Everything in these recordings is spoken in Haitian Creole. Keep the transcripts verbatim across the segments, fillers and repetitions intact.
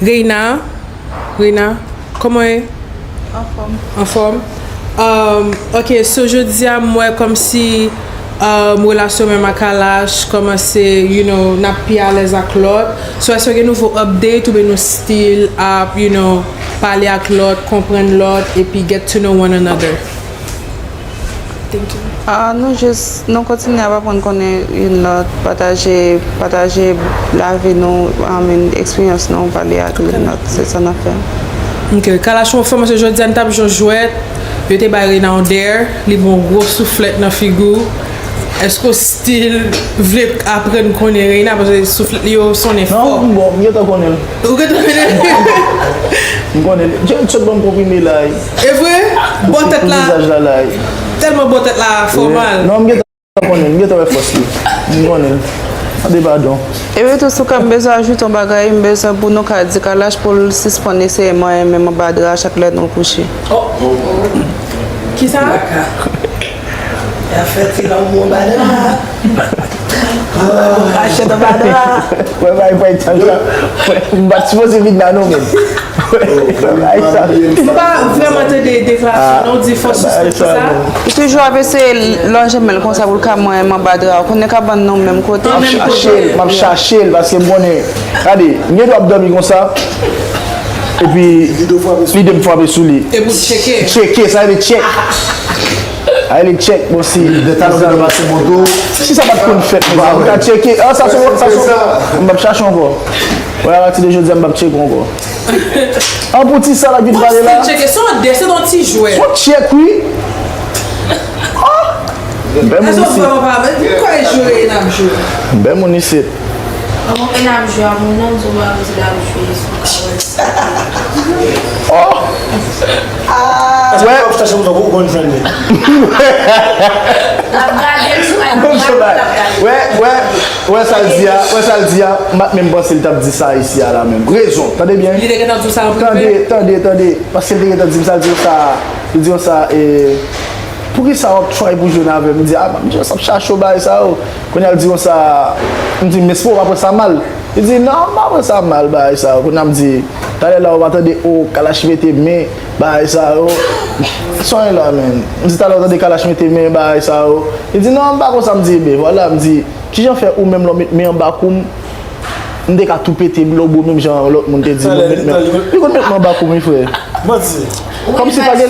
Reina, Reina, kòman w ye? Anfòm. Anfòm? Um, ok, so jodi a m wè kòmsi um, relasyon menm ak Kalash kòmanse, you know, n ap pi alèz ak lòt. So èske gen nouvo update oubyen nou still ap, you know, pale ak lòt, konprann lòt, epi get to know one another? Thank you. Ah, nou jis, nou kontinye ap aprann konnen youn lòt, pataje, pataje lavi nou, I mean, eksperyans nou, pale ak youn lòt, se sa n ap fè. Ok, Kalash, yon fè, se jodi a n t ap jwe yon jwèt, yo te bay Reina yon dare, li ba w yon gwo souflèt nan figi w. Èske w still vle aprann konnen Reina? Paske souflèt li yo sonnen fò. Non, m bon, m gentan konnen l. Ou gentan konnen l? M konnen l. Jan l sot ban m konprime la. E vre? Bò tèt la. Vizaj la la. Tèlman bò tèt la fè w mal. Non, m gentan konnen l, m gentan wè fòs li. M konnen l. Mande padon. Epi tou, si w ka, m bezwen ajoute yon bagay, m bezwen pou nou ka di Kalash pou l sispann eseye manyen menm anba dra chak lè nou kouche. Oh! Kisa? Y ap fè ti lanmou anba dra. Kachèt anba dra. Wè, bay, bay, tan sa. M pa t sipoze vin la, non, men. Bay sa. M pa vrèman tande deklarasyon, non, w di fò sispann sa. Li toujou ap eseye lonje men l konsa pou l ka manyen m anba dra. Ou konnen kabann nan menm kote. M ap chache l, m ap chache l, paske m konnen. Gade, m gen dwa ap dòmi konsa. Epi, lide m frape sou li. E pou tcheke. Tcheke, sa rele tchèk. Sa rele tchèk, bon, si. Si sa pa t konn fèt, m pa ka tcheke. Ah, sa se, sa se, m p ap chache ankò. Wè, apati de jodi a, m p ap tcheke ankò. An pou ti sa l ap vin pale la. Tcheke, se yon dè, se yon ti jwèt. Se yon tchèk, wi. Ah! Bèl moun isit. Bèl moun isit. Kòman ke n ap jwe a moun nan, di w pa di l ap jwe sou kawòl. Oh! Wè. L ap gade l sou iPad, l ap gade. Wè, wè, wè sa l di a, wè sa l di a, m pa t menm panse l t ap di sa isi a la menm. Rezon, tande byen. Li te gentan di w sa an prive? Tande, tande, tande. Paske l te gentan di m sa, l di w sa, li di w sa, e, poukisa w ap try pou jwenn avè m? M di, a, m di, sa ap chache w bagay sa yo. Kounye a l di konsa, m di, m espere w pa pran sa mal. Li di, non, m pa pran sa mal, bagay sa yo. Kounye a m di, talè la, ou pa tande, o, Kalash mete men, bagay sa yo. Sonye la, men. M di, talè ou tande Kalash mete men, bagay sa yo. Li di, non, m pa konsa. M di, ben, vwala, m di, kijan fè ou menm lè w met men anba kou m, m te ka tou pete lobo menm jan lòt moun te di, li konn met men anba kou m, wi, frè. Kòmsi pa gen.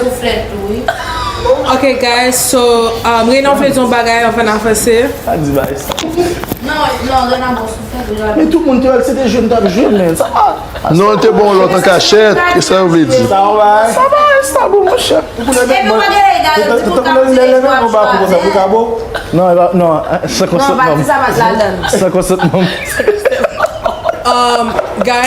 Ok, guys, so, um, Renan vle di yon bagay anvan n avanse. Pa di bagay sa. Non, non, Renan bon souflèt, ou jwe. Men tout moun te wè l, se te jwe n t ap jwe, men sa pa. Non, l te ba w lòt an kachèt, e sa yo vle di. Sa yon bagay. Sa bagay sa bon, monchè. Epi w pa gen lè, gade, ti moun k ap di, non, e pa, non, senkant sèt manm. Senkant sèt manm. Um, guys,